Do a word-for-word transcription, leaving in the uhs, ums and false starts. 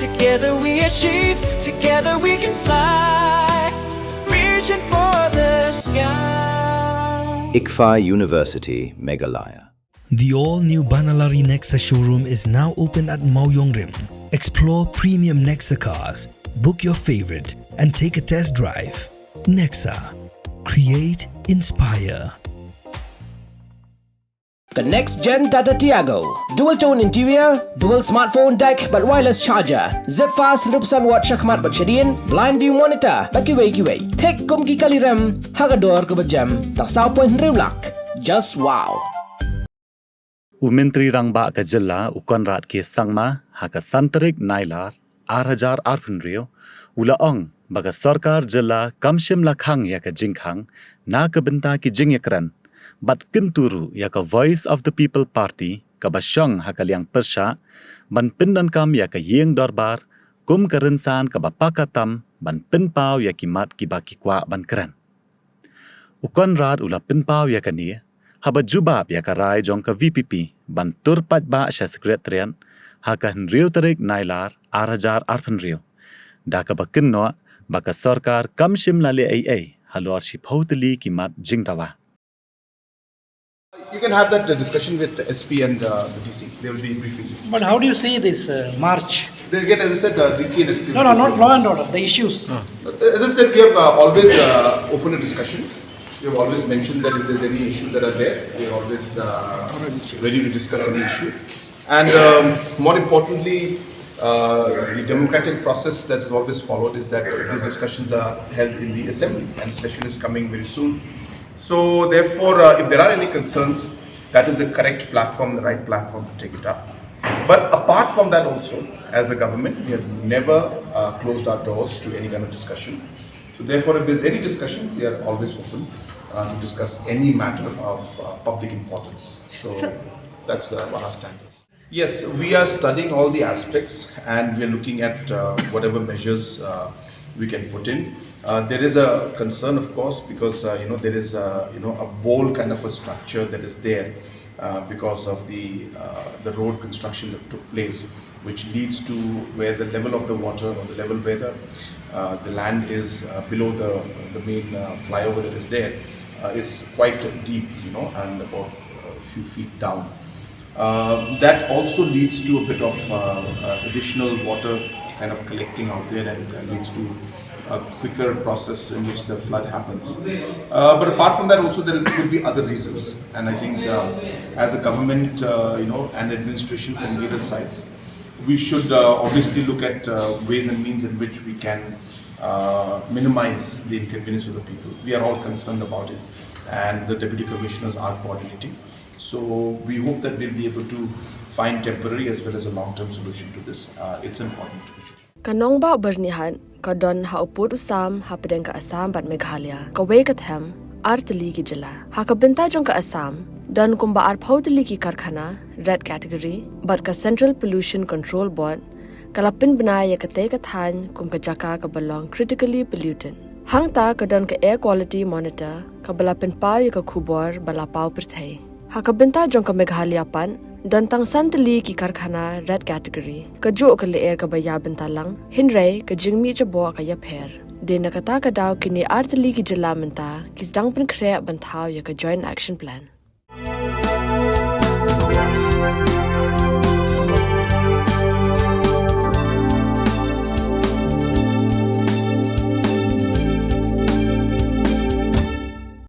Together we achieve, together we can fly. Reaching for the sky. ICFAI University, Meghalaya. The all-new Banalari Nexa showroom is now open at Mawjongrim. Explore premium Nexa cars, book your favorite, and take a test drive. Nexa. Create, inspire. Ka next gen Tata Tiago. Dual tone interior, dual smartphone deck, bad wireless charger. Zip fast, hundred percent watt shakhmat bad shadien, blind view monitor, bad kiwei kiwei. Thik kum ki kali rem, ha ka dor kaba jem, tang saw point hynriew lak. Just wow. U Myntri Rangbah ka jylla u Conrad K Sangma ha ka san tarik Nailar ar hajar arphew hynriew, u la ong ba ka sorkar jylla kam shym la khang ïa ka jingkhang na ka bynta ki jingïakren, bad kyntu ruh ïa ka Voice of the People Party kaba shong ha ka liang pyrshah ban pyndonkam ïa ka ïing dorbar kum ka rynsan kaba paka tam ban pynpaw ïa ki mat kiba ki kwah ban kren. U Conrad u la pynpaw ïa kane haba jubab ïa ka rai jong ka VPP ban tur paidbah sha Secretariat ha ka hynriew tarik Nailar ar hajar arphew hynriew, da kaba kynnoh ba ka sorkar kam shym la leh ei ei halor shiphew tylli ki mat jingdawa. You can have that uh, discussion with the S P and uh, the D C. They will be briefing you. But how do you see this uh, march? They, again, as I said, uh, D C and S P. No, will no, be not briefing law you. And order. The issues. Uh, As I said, we have uh, always uh, opened a discussion. We have always mentioned that if there's any issues that are there, we are always uh, ready to discuss any issue. And um, more importantly, uh, the democratic process that is always followed is that these discussions are held in the assembly, and session is coming very soon. So, therefore, uh, if there are any concerns, that is the correct platform, the right platform to take it up. But apart from that, also, as a government, we have never uh, closed our doors to any kind of discussion. So, therefore, if there's any discussion, we are always open uh, to discuss any matter of uh, public importance. So, that's uh, what our stand is. Yes, we are studying all the aspects, and we're looking at uh, whatever measures uh, we can put in. Uh, there is a concern, of course, because uh, you know there is a, you know a bowl kind of a structure that is there uh, because of the uh, the road construction that took place, which leads to where the level of the water or the level where the uh, the land is uh, below the the main uh, flyover that is there uh, is quite deep, you know, and about a few feet down. Uh, that also leads to a bit of uh, uh, additional water kind of collecting out there and uh, leads to a quicker process in which the flood happens. Uh, but apart from that, also there could be other reasons. And I think uh, as a government, uh, you know, and administration from either sides, we should uh, obviously look at uh, ways and means in which we can uh, minimize the inconvenience of the people. We are all concerned about it, and the deputy commissioners are coordinating. So we hope that we'll be able to find temporary as well as a long-term solution to this. Uh, it's an important issue. Ka nongbah Byrnihat ka don ha u pud u sam hapdeng ka Assam bad Meghalaya, kawei ka them ar tylli ki jylla. Ha ka bynta jong ka Assam, don kumba arphew tylli ki karkhana red category, bad ka Central Pollution Control Board ka la pynbna ïa katei ka thaiñ kum ka jaka kaba long critically polluted. Hangta ka don ka Air Quality Monitor kaba la pynpaw ïa ka khubor ba la paw pyrthei. Ha ka bynta jong ka Meghalaya pat, don tang san tylli ki karkhana red category. Kajuh ka lyer kaba ïa bynta lang, hynrei ka jingmih jaboh ka ïapher. Dei na kata ka daw kine ar tylli ki jylla mynta ki sdang pynkhreh ban thaw ïa ka Joint Action Plan.